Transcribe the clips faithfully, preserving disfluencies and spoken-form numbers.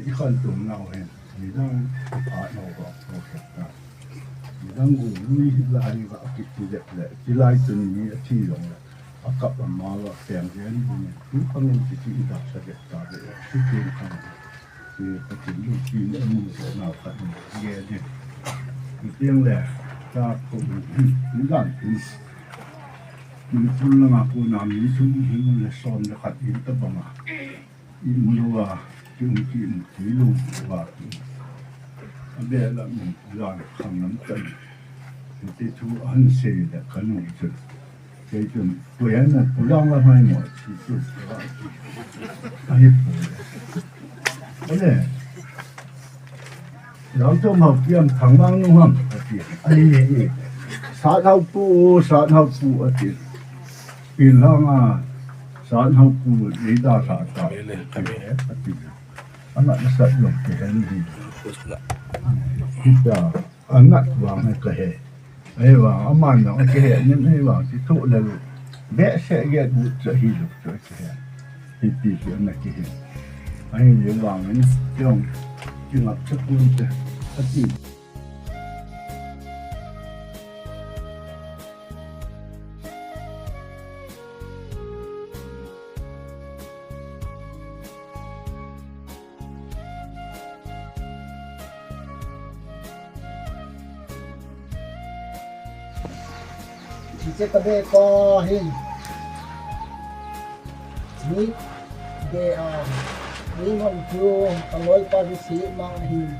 I khantouna u hin, midang i phat nau va, nau khet ta. Midang gu lui hi la hi va, a kiti le, le, tilai tun mi a thi long le, a kap a ma va, peng zen bu ni, tu khang in kiti i dak sa vet ta ve, tu tu khang. Pathen loupi le amu le nau khat in ge ding. Hitiang le, ta ko in, in dan in. Manipur langa kona mi thum hing le som le khat in tabang a. I um lou a, ki um ki um ki lou a ki um. A be la mi la khang lam tan. Hiti thu ahin sei le ka nu chun. Kei chun, "Puian na pulang la mai mo," ti chu. Ahi pu. Ole. Lau chom hau piam thang mang nu ham, ati. Ahi, ahi. Sa hau pu, sa hau pu, ati. Pin lang a, sa hau pu, ni da sa ta. Ati. Ana sa yong ke hen di. Kita. Anat vang he ka he. Ahivang, aman jong akihe, nin ahivang, ti thu le lu. Behseh get bu chu ahi lu chu akihe. Hiti chu ana kihe. Ahivang in, jong, kingap cha pun te. Ati. Hiche ka be pa hin. Mi be a. Mi man chu ka loi pa ri si ma hin.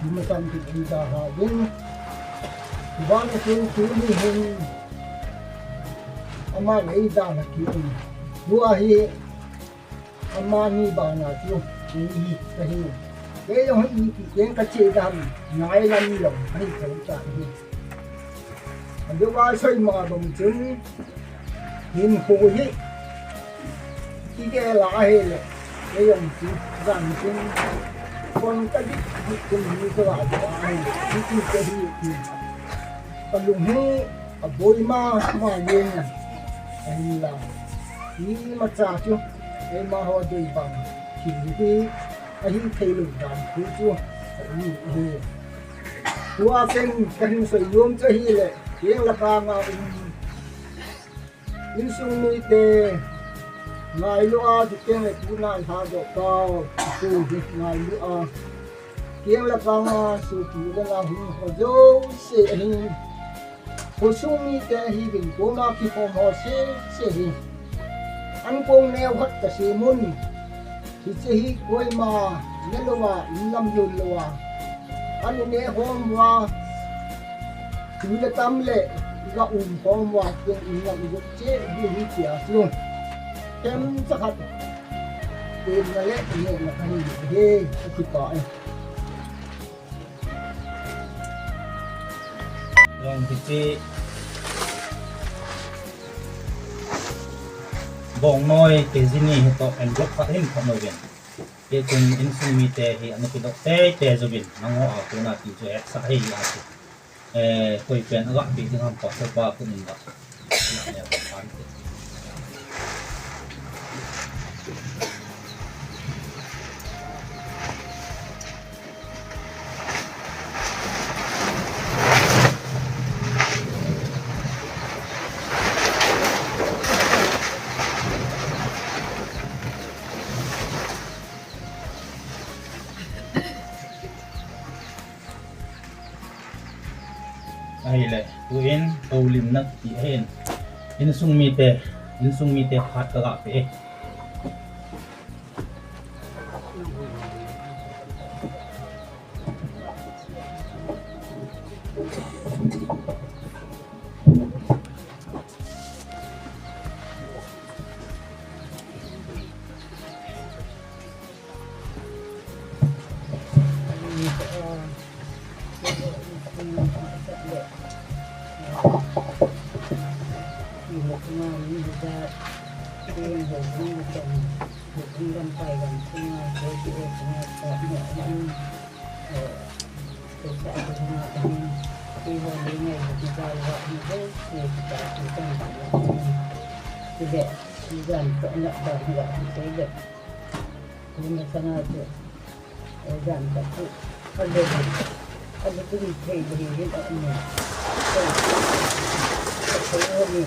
Mi ma san ki in da ha din. Van chu chu ni hin. Ama nei da na ki in. Bu a hi. Amani bana chu, hi, hi, ka hi. Kei jong hi, hi, kei ka che dam, ngai lam lo, hi, ka ta hi. Adu ba soi ma bang chun, hin ho hi. Ki ke la he le, kei jong chu, dam chun. Kon ka di, hi, kun hi ka la ta hi, hi, hi, ka hi, hi. Ka lung hi, A boi ma, ma yen a. Ahin la. Imacha chu. Eima ho dei bang. Thil hi. Ahin thei lou dan thu chu. Ahi, ahi. Tua pen kahin soi nom chu ahile. Keng la kanga um. Insung mite. Ngailu a, ti keng le tu nai ha do pau. Tu hi ngailu a. Keng la kanga su tu le la hung ho jouse ahi. Khosung mite hi vin koma kikhom ho sese hi. An kong neo khat kasem un. Hiche hi koima ne louva, in lam jon louva. An ne khom uva. Tui le tam le, ga um khom uva, keng in lam jon che, bu hi chia su. Kem cha khat. Kem na le, ne na kani he, a kipa e. Jong kiti bong noi K G ni hitoh envelope khat hin thot nouvin. Kei chun insung mite hi ana kidou teitei jouvin nangho a kona ti chu hetsah hi ati. Eh, koi pen aga pe ding ham pastor pa kun in ga. Ahile, tuin, houlimna ti ahin. Insung mite, insung mite phat ka ga pe e. Jan khat chu, a le, a le tun thei le hi a um e. Ka thei ho ni,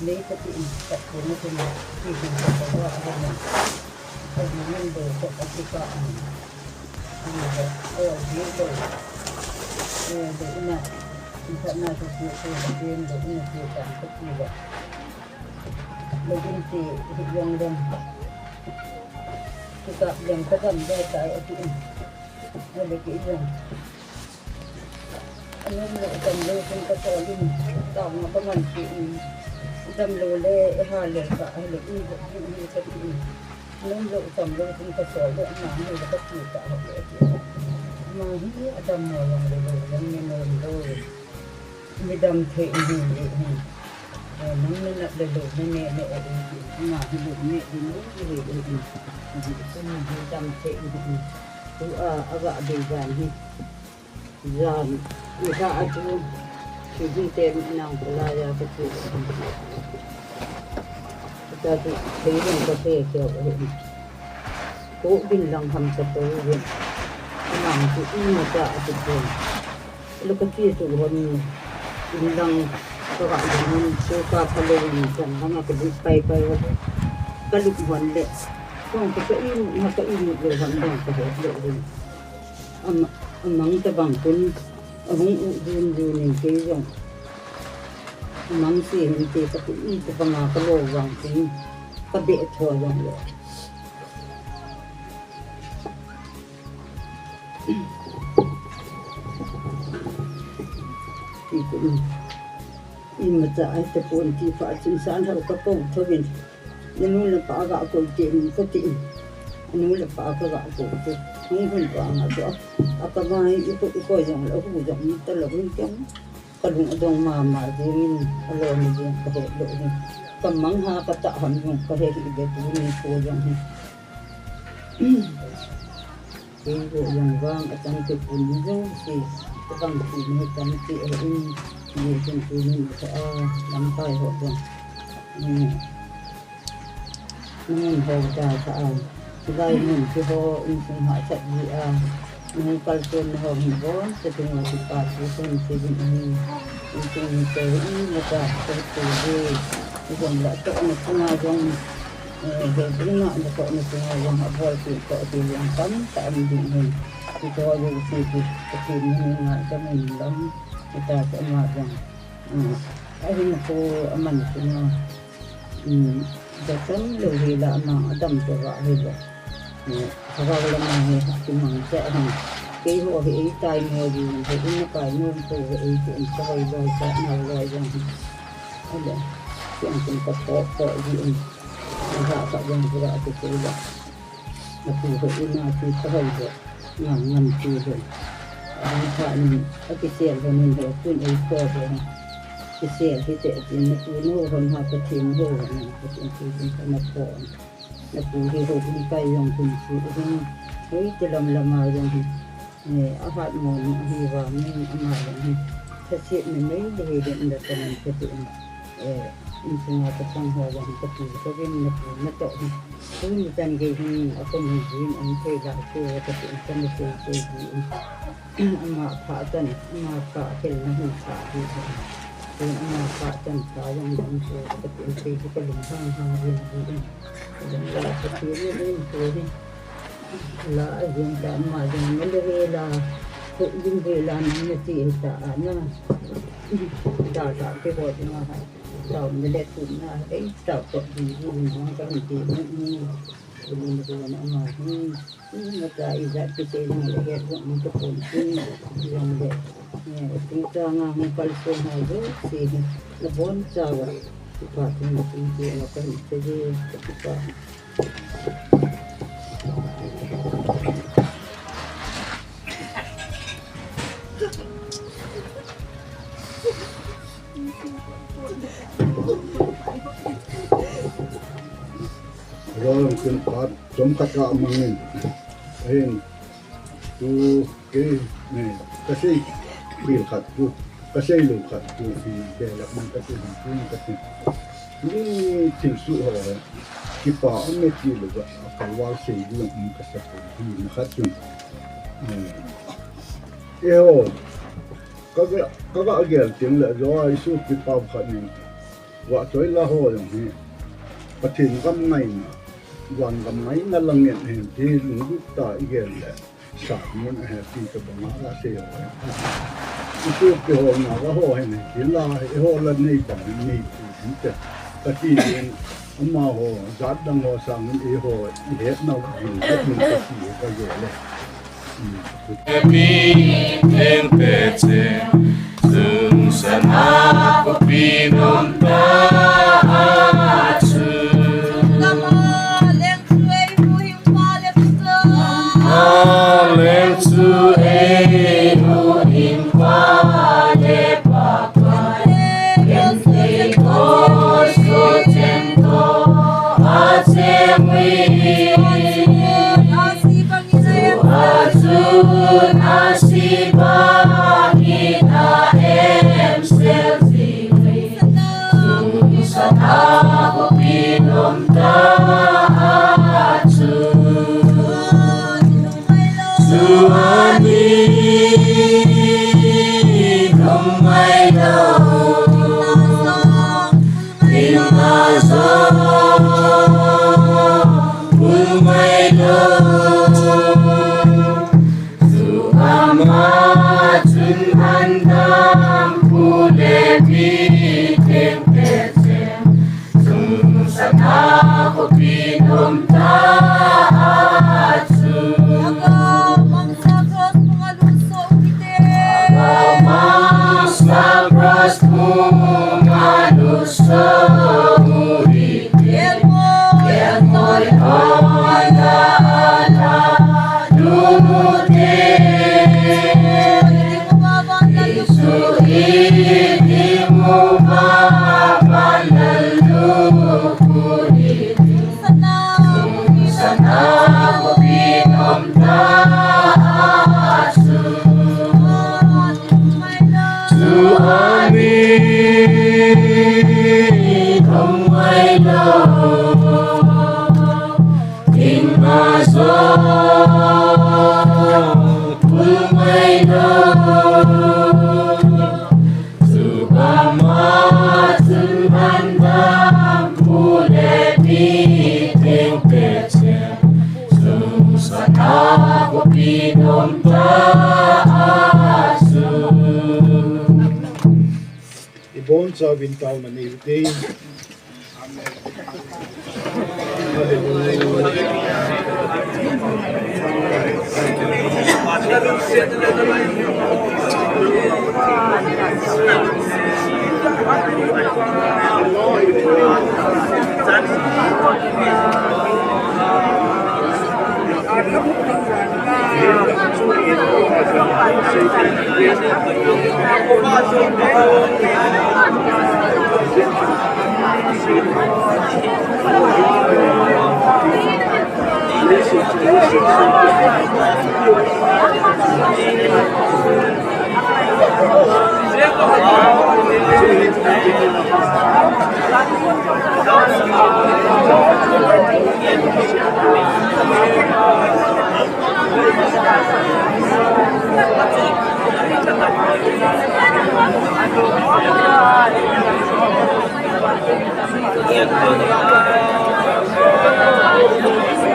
lei ka ti in, ka thei na tun, ti tun ka thei ho a le na. Ka di min do ka ka ti ka um. Ni le, o di do. E, de ina, in ka na tu tu tu ka ti in do ina ti ka ka ti le. Le in ti hi yong dong. Kikap jeng ka dam dai tai a ti in. A le kei jong. A nom lou dam lou chun ka sol in. Tao nga ka man ti in. Dam lou le, e ha le ka, a le in, in, in ka ti in. Nom lou dam lou chun ka sol le, na, ni le ka ti ta ha le ti. Ma hi a dam mo jong le lou, jong ni nom lou. Midam thei in hin le hin. Eh, nang na nat le lou, na ne ne o in hin. Ama hi lou ne le lou, le le hin. Hi, hi, hi dam thei in hin. Tu a, a ga be jan hi. Jan, i ga a tu. Hi hi te nang pula ya ka tu. Ta tu, thei hin ka thei ke o hin. Ko bin lang ham ka to hin. Nang tu i ma ta a tu hin. Lou ka ti tu hon in lang ka ga ding hon, chu ka pha lou in chan lang a ka lut pai pai hon. Ka lut hon le. Kong ka ka im, ha ka im lou hon dong ka he lou hon. Am, amang ta bang kun, ahung u dun dun in kei jong. Amang si hin te ka ti i ta bang a ka lou vang kun. Ka be tho jong le. Ti ku in. Imacha ai tapon ti pa chun san hau ka ko tho in. Nanu le pa ga ko ti in ka ti in. Nanu le pa ka ga ko ti. Hung hun pa nga to. A ka mai i ko i ko jong le hu jong ni ta lo hun jong. Ka lung adong mama jingin, alom jing ka he lou hi. Ka mang ha ka ta ham jong ka he hi be tuni ko jong hi. Kei ho jong vang a chang te pun jong si, ka bang ti ni tam ti a in, ni jong tuni ka a, lam kai ho jong. Ni. Nung hou ta ta a. Lai mun ki ho insung hahsat ji a. Nung kalson ho hin bon, sa tung wa ki pa ki sun si bin in. Insung ni te in la ta, sa tu ji. Ni jong la to na sunga jong. Eh, he ding na, na to na sunga jong, a bol ki to ki jong tam, ta am ding hin. Ki to jong si ki, ki ni nga, ta mun lam, ki ta sa ma jong. Ah, a hin ko a man sunga. Um, da tam lou hi la ama adam to va hi le. Eh, ha va la ma hi ha ki mang cha hang. Kei ho hi ei tai mo ji, ho in na kai mo ko hi ei ko in ka vai vai cha na vai jang hi. Ale, ki ang kun ka to to ji in. Ha ka jang ji ra ki ko la. Na pu ho in na ki ka vai le. Ngan ngan ti le. Ang ka in a ki sel ho nin ho kun ei ko le. Kisel hi te tin na pu nu hon ha Pathen ho hon ha Pathen thu tin ka na pon. Na pu hi ho in kai jong kun chu hin. Hoi te lam lam a jong hi. Eh, a hat mo ni hi va ni ama jong hi. Tha se ni mei le hi den da ta nan ka tin. Eh, in sunga ka sang ho jong ka pu ko bin na pu na to hi. Tuni chan gei hin a kon hin jin an thei la ko ka tin ka na sei sei jin. Ama pha chan, ama pha khelna hin pha hi. Tun ama pha chan pha jong hin ko ka tin sei ka lung hang hang jin jin. Jong la ka tin ni in ko hi. La a jin ta ama jong na le la. Ko jin ve la na na ti ta a na. Da da ke bo jin ha. Tao na le tu na, ei, tao to di di na ka ni ti na ni. Ni ni ko na ma ni. Ni na ta i za ti te na le he ko ni to ko ni. Ni le. Ni ti ta nga ni kal so na zo si ni. Na bon cha wa. Ti pa ti ni ti ti wa ka ni te di. Ti pa. Ro kin pat chom khat ka mangin. Ahin tu ke ne ka sei bil khat tu ka sei lo khat tu hi belak man ka sei tu ka sei. Ni thil su ho kipa ame ti lo ba ka wa sei lo um ka sa ko hi na khat tu. E ho ka ga ka ga gel ting le jo ai su kipa khat ni. Wa choi la ho jong hi Pathen gam ngaina, wan gam ngaina lang ngen hen ti lungdut ta i gel le, sa mun a he ti ka banga la se ho. I su ki ho na wa ho hen ti la, i ho la nei bang nei ti hin te. Ka ti yin, ama ho, zat dang ho sang i ho, i het nau jing, ka ti ka ti ka gel le. Mi teng te chen, sung sana ko pi nom ta chu. Leng chu ei u hing pa le pa pa. Leng chu ei ko so chen ko a che mui. Azun asi bangin a em sel jing. Sung sat a ko pi nom ta chu. Chu ani nom mai lo. Ina zo bul mai lo. Chu ama chun an dam pu le mi teng te chen. Sung sat a ko pi nom ta chu. Aga mangsa cross punga lungso u hite. Aga mangsa cross punga lungso u hite. Chu ani nom mai lo, ina zo bul mai lo. Chu ama chun an dam pu le mi teng te chen. Sung sat a ko pi nom ta chu. I bonchauvin taona nei u te. Hallelujah.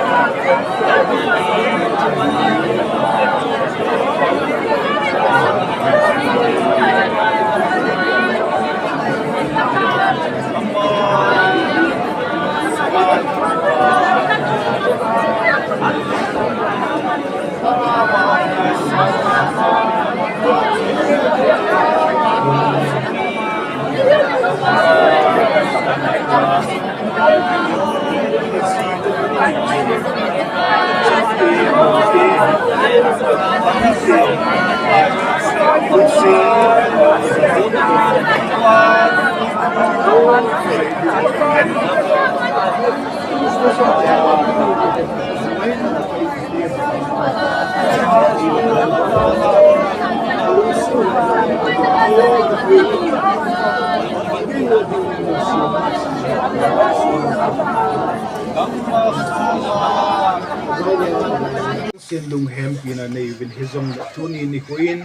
Sin lunghempina nei uvin hijongle tuni nikho in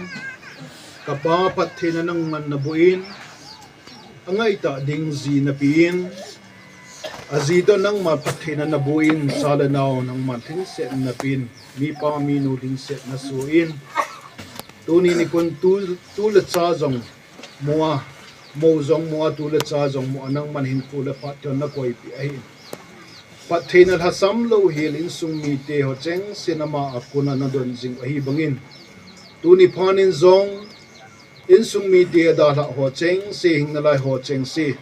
kapa phattheina nangman naboh in, angaitah ding ji napen, aji toh nangma phattheina naboh in, cha le nao nangman lhingset napen, mipa minu lhingset nasoh in, tuni nikhon tu, tu le cha jong mu a, mou jong mu a, tu le cha jong mu a, nangman hinkho le phattheina nakoipeh ahi. Phattheina lhasam louhel insung mite ho chengse nangma a kona nadon jing ahi bangin, tuni phat in jong insung mite adalhah ho chengse, hing nalai ho chengse,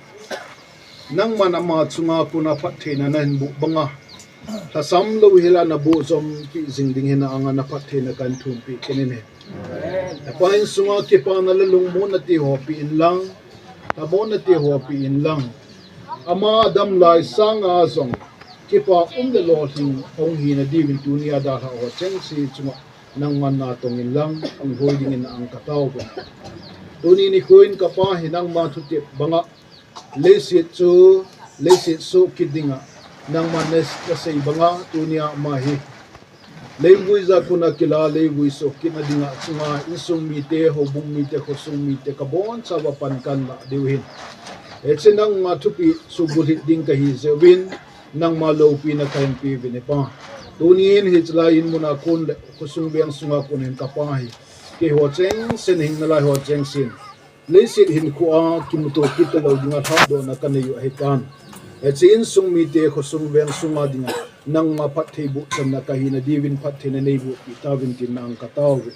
nangman ama chunga kona phattheina nahin boh banga, lhasam louhel a naboh jom peh jing ding hi na anga naphattheina kahin thum peh kit in ahi. Kapa insunga kipana le lungmonna ti ho peh in lang, lhamonna ti ho peh in lang, ama adam lai sanga jong kipa um le lolhing hung hina diuvin tunia dalhah ho chengse chunga nangman natong in lang, hung hoi dingin na ang katao. Tuni nikho in kapa hi nangma thutep banga, leiset chu, leiset soh kit dinga nangman nasei banga tunia ama hi leivui ja kona kila, leivui soh kitna dinga chunga insung mite, houbung mite, khosung mite kabonchauva pan kahin lah diu ahin. Hiche nangma thupeh subulhit ding kahi jeh uvin, nangma loupina kahin pe uvin Pa. Tunin hiche lai in muna kon le khosung veng sunga kon hin kapa hi, keiho chengse, hing nalai ho chengsen leiset hinkhoa kimuto kit talou dinga lhadohna kanei u ahitan. Hiche insung mite, khosung veng sunga dinga nangma phattheiboh channa kahina diuvin phattheina neiboh peh tauvin tin na ang katao uve.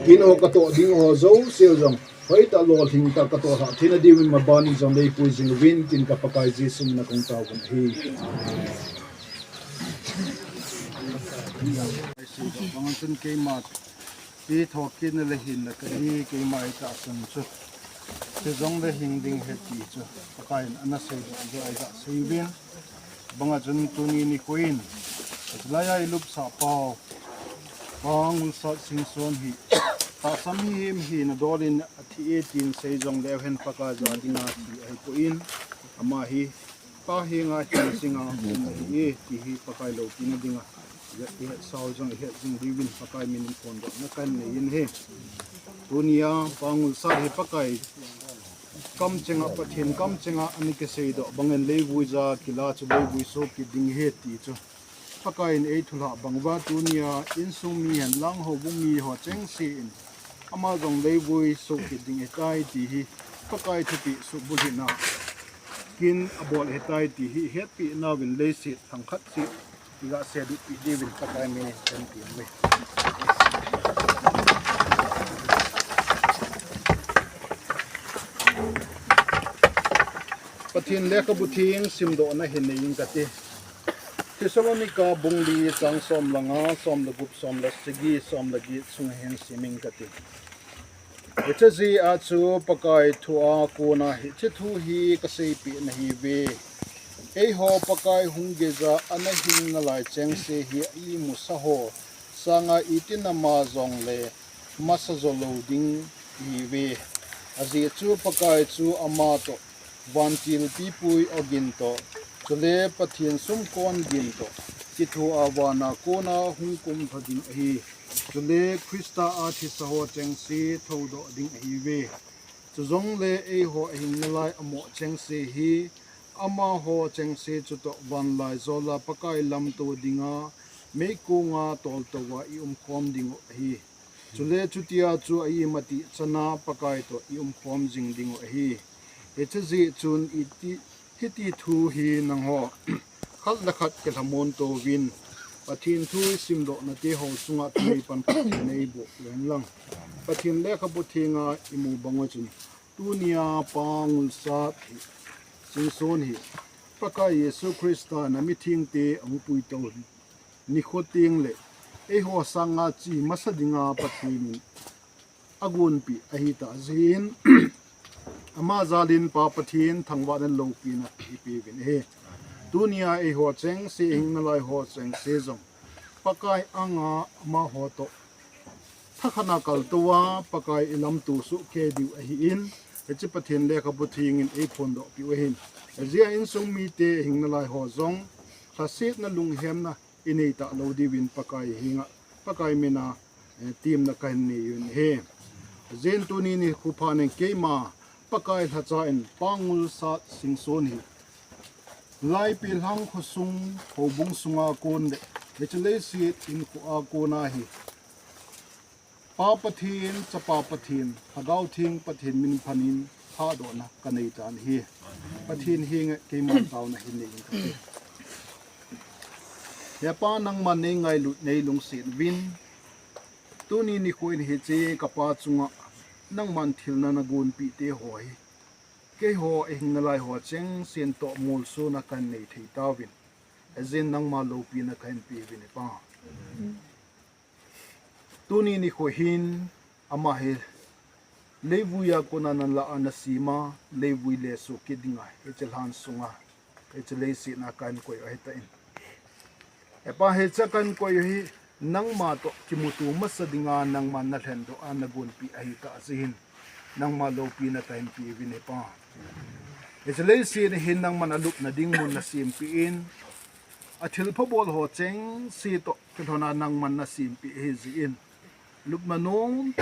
Kin ho katoh ding ho jouse jong hoitah lolhing tah katoh lhah theina diuvin maban in jong neipui jing uvin tin ka Pakai Jesu mina kong tao uvin ahi. Bang chun keima Pi thokit na le hinna kahi, keima itahsan chu, hijongle hing ding ahi ti chu Pakaiyin ana seidoh jeh a iga sei uvin. Banga chun tuni nikho in, hilaiya ilupsah pau, Pa Ngulsat Singson hi, tahsa mihem hina dol in athi e tin sei jongleu hen Pakai ja dinga thi ahipoi, ama hi Pa henga hinseng a um ahi e, ti hi Pakai loupina dinga ihet sao jong ihet jing diuvin Pakai min in phondohna kanei in ahi. Tunia Pa Ngulsat hi Pakai kamchenga, Pathen kamchenga ana kiseidoh bangin leivui ja kila chu leivui soh kit ding ahi ti chu Pakaiyin eithulhah bang uva tunia insung mi hen lang houbung mi ho chengse in ama jong leivui soh kit ding ahitai ti hi Pakai thupeh subulhitna kin abol ahitai ti hi ihetpeh nauvin leiset thangkhat cheh iga sedoh peh diuvin Pakai min in kanti uve. Pathen lekhabu theng simdohna hin nei inge kati. Thessalonica bung li chang som le nga, som le gup, som le sagi, som le get sung hin sim inge kati. Hiche jeh a chu Pakai thu a kona hiche thu hi kaseipeh nahiuve. Eiho Pakai hung geija ana hing nalai chengse hi a imusa ho sanga itin ama jongle masa jo lou ding ihiuve. Ajeh chu Pakai chu ama toh vantil pipui ogin toh, chule Pathen sumkon gin toh, kithoa vana kona hung kumlha ding ahi. Chule Christa a thisa ho chengse thoudoh ding ahiuve. Chujongle eiho ahing nalai amoh chengse hi, amaho chengse chutoh vanlaijol a Pakai lamto dinga, meikonga toltou a i umkhom dingu ahi. Chule chutia chu a imatih chana Pakai toh i umkhom jing dingu ahi. Hiche jeh chun iti, hiti thu hi nangho khat le khat kilhamon touvin, Pathen thu isimdohna teho chunga thunei pan Pathen neiboh uhen lang. Pathen lekhabu thenga imu bang u chun, tunia Pa Ngulsat hi, Singson hi, Pakai Jesu Christa in mithengte ahung puitou nikho teng le eiho sanga che masa dinga Pathen in agonpeh ahitah jeh in, ama jal in Pa Pathen thangvahna loupina ipeuvin ahi. Tunia eiho chengse, hing nalai ho chengse jong Pakai anga amaho toh thakhat a kaltou a, Pakai ilamto soh kei diu ahin, hiche Pathen Lekhabu Theng in eiphondoh peh u ahin. Ajeh a insung mite, hing nalai ho jong lhasetna, lunghemna inei talou diuvin Pakai henga, Pakai mina, eh, temna kahin nei uvin ahi. Ajeh in tuni nikho phat in keima Pakai lhacha in Pa Ngulsat Singson hi Laipi Lhang khosung, houbung sunga kon le hiche leiset in kho a kon ahi. Pa Pathen, Chapa Pathen, Lhagao Theng Pathen min phat in thahdohna kanei tan ahi. Pathen henga keima taona hin nei inge kati. He Pa, nangman neingailut, neilungset uvin, tuni nikho in hiche kapa chunga nangman thilna nagonpeh teho hi keiho, hing nalai ho chengsen toh molsona kahin nei thei tauvin, ajeh in nangma loupina kahin peuvin ahi Pa. Tuni nikho hin ama hi leivui a kona nalah a nasem a, leivui le soh kit dinga hiche lhan sunga hiche leiset a kahin koi u ahitan, he Pa, hiche kahin koi u hi nangma toh kimuto masa dinga nangman nalhendoh a nagonpeh ahitah jeh in nangma loupina kahin peuvin ahi Pa. Hiche leiset a hin nangman alupna ding mun nasempeh in, athilpha bol ho chengse toh kilhonna nangman nasempeh ahi jeh in, lupna nom,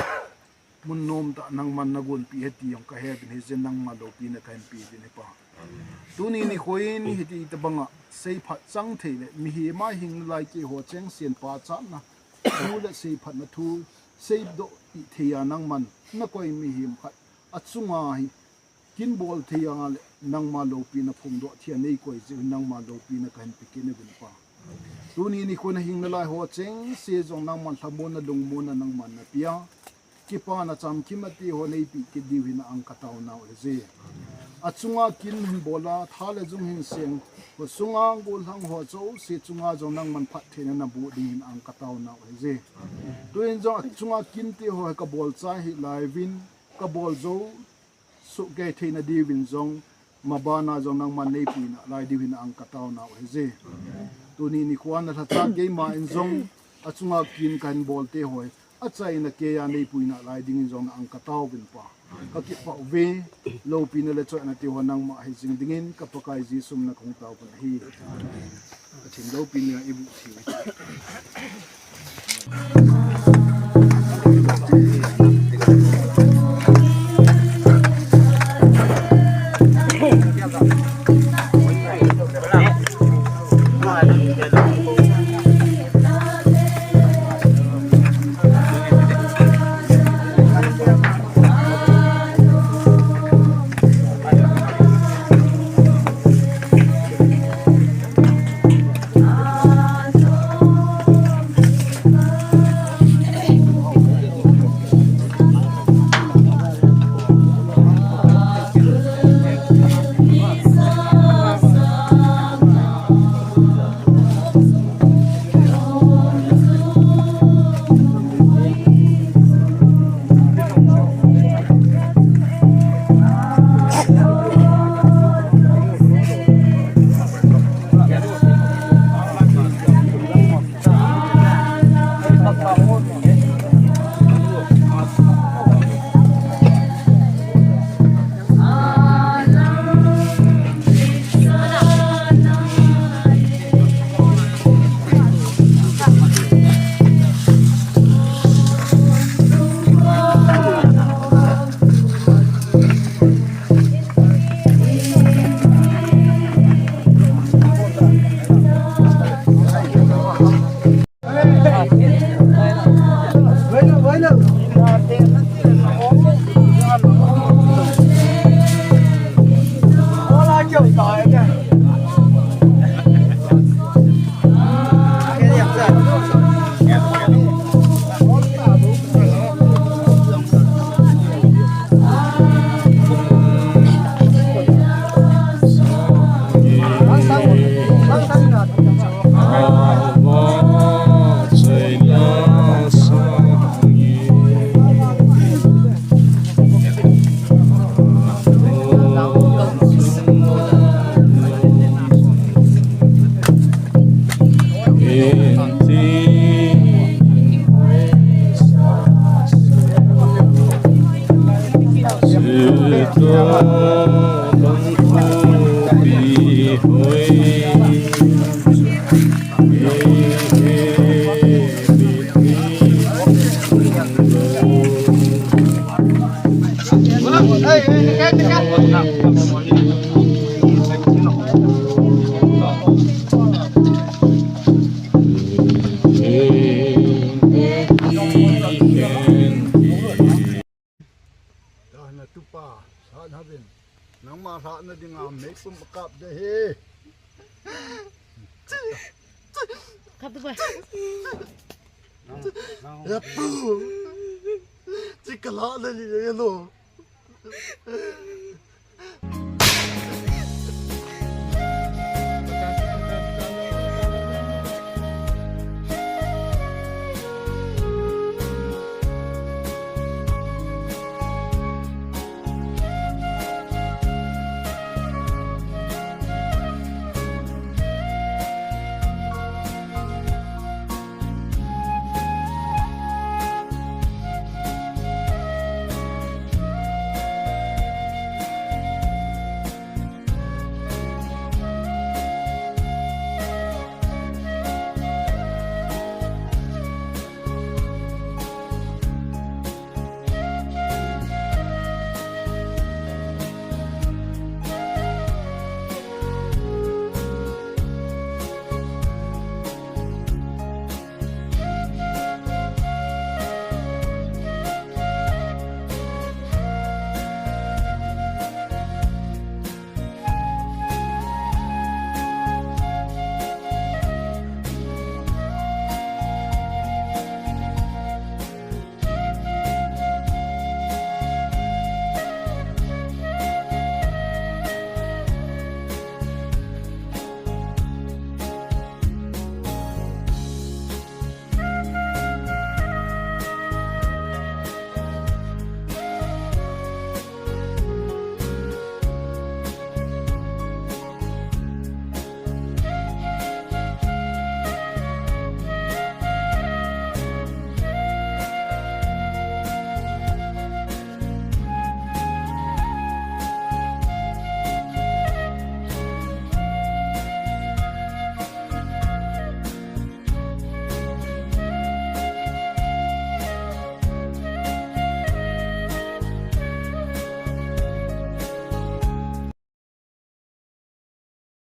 mun nomtah nangman nagonpeh ahi ti jong kahe uvin, hijeh in nangma loupina kahin peuvin ahi Pa. Tuni nikho in hiti tobanga seiphat chang thei le mihem a hing nalai keiho chengsen pachatna thu le seiphatna thu seidoh thei a nangman nakoi mihem khat achunga hi kin bol thei a le nangma loupina phongdoh thei a neikoi jeh u hin nangma loupina kahin pe kit uvin Pa. Tuni nikho in hing nalai ho chengse jong nangman lhamonna, lungmonna nangman napea, kipana chamkim a teho neipeh kit diu hin ang kataonau ahi. Achunga kin hin bol a, tha le jung hin seng, khosunga gollhang ho jouse chunga jong nangman phattheina naboh ding hin ang kataonau ahi. Tuhin jong achunga kin teho hi kabol chai hih lai uvin, kabol jou soh kei theina diuvin jong, mabana jong nangman neipuina lai diu hin ang kataonau ahi. Tuni nikho a nalhacha keima in jong achunga kin kahin bol teho hi achaina keiya neipuina lai dingin jong ang kataovin Pa. Kakipah uve, loupina le choina teho nangma ahi jing dingin ka Pakai Jesu mina kahung taovin ahi. Pathen loupina iboh thei u. Thana dinga mei pum kap de he. Kap de ba. Ya pu. Chi kala le li le lo.